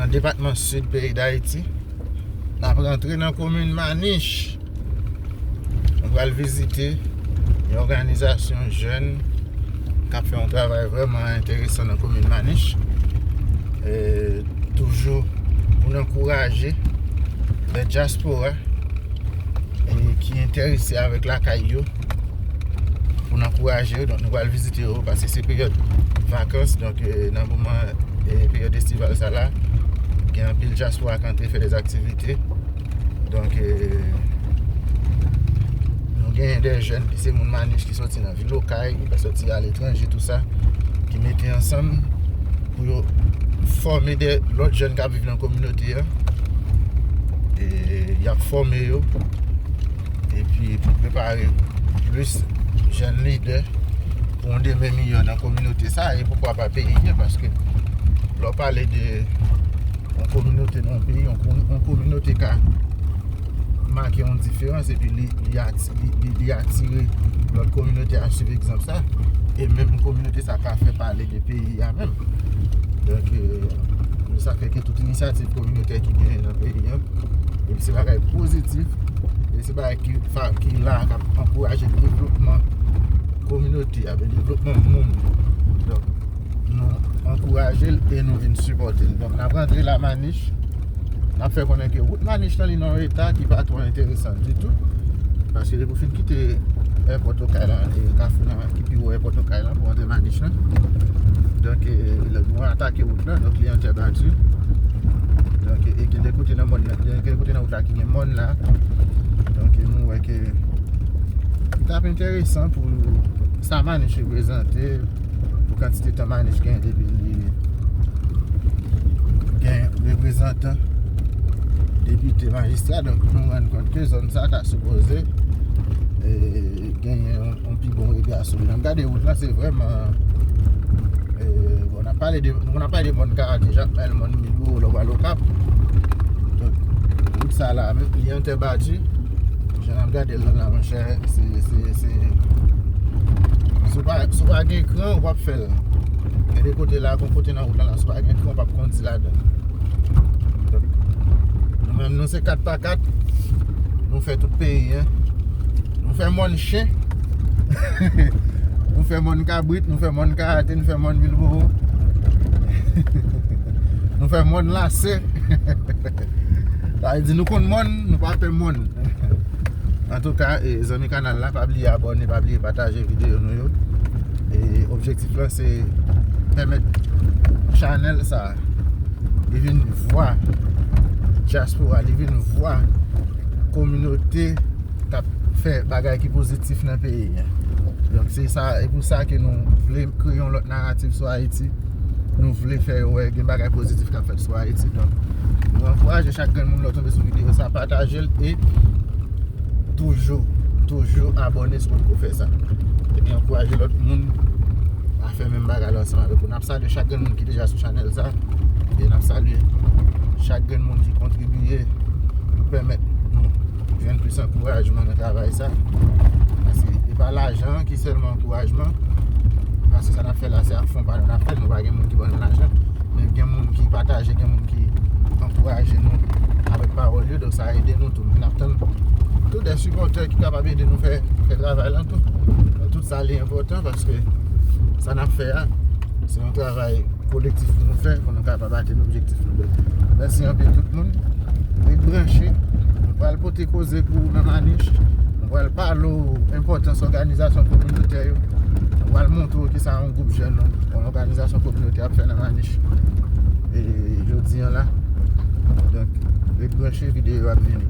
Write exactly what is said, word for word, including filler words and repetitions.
Nan depatman Sid peyi Dayiti. N ap rantre nan komin Manich. Nou pral vizite yon òganizasyon jèn k ap fè yon travay vrèman enteresan nan komin Manich. E, toujou pou n ankouraje lè dyaspora e ki enterese avèk lakay yo, pou n ankouraje yo. Donk, nou pral vizite yo, paske se peryòd vakans. Donk, e, nan moman, e, peryòd estival sa la, gen anpil dyaspora k antre fè dè aktivite. Donk, e, nou genyen dè jèn ki se moun Manich ki sòti nan vil Okay, ki sòti aletranje, tou sa, ki mete ansanm pou yo fòme dè lòt jèn k ap viv nan kominote a. E, y ap fòme yo. Epi pou prepare plis jèn lidè pou yon demen miyò nan kominote sa, e poukwa pa peyi a, paske lè w pale de yon kominote nan yon peyi, yon komi-, yon kominote ka make yon diferans, epi li, li ati-, li, li, li atire lòt kominote a swiv egzanp sa, e menm kominote sa ka fè pale de peyi a menm. Donk, e, nou sa fè ke tout inisyativ kominotè ki genyen nan peyi a, epi se bagay pozitif, e se bagay ki, fa-, ki la k ap ankouraje devlopman kominote a, devlopman moun. Donk, nou ankouraje l e nou vin sipòte l. Donk, n ap rantre la Manich. N ap fè konnen ke wout Manich lan, li nan yon eta ki pa twò enteresan ditou. Paske depi w fin kite èpòt Okay lan, e kafou nan, ki pi wo èpòt Okay lan, pou antre Manich lan. Donk, e, lè nou atake wout lan, donk li an tè bati. Donk, e, gen de kote nan mòn nan, gen de kote nan wout la ki gen mòn la. Donk, e, nou wè ke li t ap enteresan pou sa Manich reprezante, pou kantite tan Manich gen depi li gen reprezantan, depite, majistra. Donk, nou rann kont ke zòn sa ta sipoze, e, genyen yon, yon pi bon rega sou li. N ap gade wout la, se vrèman, e, bon, n ap pale de, nou konn ap pale de mòn Karate, Jakmèl, mòn Milwo, lè w al Okap. Donk, wout sa la, menm li an tè bati, jan n ap gade l la, monchè, se, se, se, si w pa, si w pa gen kran, ou p ap fè l. Gen de kote la, gon kote nan wout la, la, si w pa gen kran, ou p ap kondi ladan. Donk, nou menm, nou se kat pa kat, nou fè tout peyi, en. Nou fè mòn chen, nou fè mòn kabrit, nou fè mòn Karate, nou fè mòn Milwo. Nou fè mòn lase. Sa vle di nou konn mòn, nou pa pè mòn. Antouka, e, zanmi kanal la, pa bliye abòne, pa bliye pataje videyo nou yo. E objektif lan se pèmèt chanèl sa li vin vwa dyaspora, li vin vwa kominote k ap fè bagay ki pozitif nan peyi a. Donk, se sa, e pou sa ke nou vle kreye yon lòt naratif sou Ayiti. Nou vle fè yo wè gen bagay pozitif k ap fèt sou Ayiti. Donk, nou ankouraje chak grenn moun lè w tonbe sou videyo sa, pataje l e toujou, toujou abòne si w potko fè sa. Epi ankouraje lòt moun a fè menm bagay la ansanm avèk ou. N ap salye chak grenn moun ki deja sou chanèl sa. E n ap salye chak grenn moun ki kontribiye pou pèmèt nou jwenn plis ankourajman nan travay sa. Paske e pa lajan an ki sèlman ankourajman. Paske sa n ap fè la, se ak fon pa nou n ap fè l, nou pa gen moun ki ban nou lajan. Men gen moun ki pataje, gen moun ki ankouraje nou avèk pawòl yo, donk sa ede nou tou. Men n ap tann tou de sipòtè ki kapab ede nou fè, fè travay lan tou. Donk tout sa li enpòtan paske sa n ap fè a, se yon travay kolektif pou nou fè, pou nou kapab atenn objektif nou. Donk, mèsi anpil tout moun. Ret branche. Nou pral pote koze pou ou nan Manich. Nou pral pale w enpòtans òganizasyon kominotè yo. Nou pral montre w kisa yon gwoup jèn, yon òganizasyon kominotè ap fè nan Manich. E jodi an la. Donk, ret branche, videyo ap vini.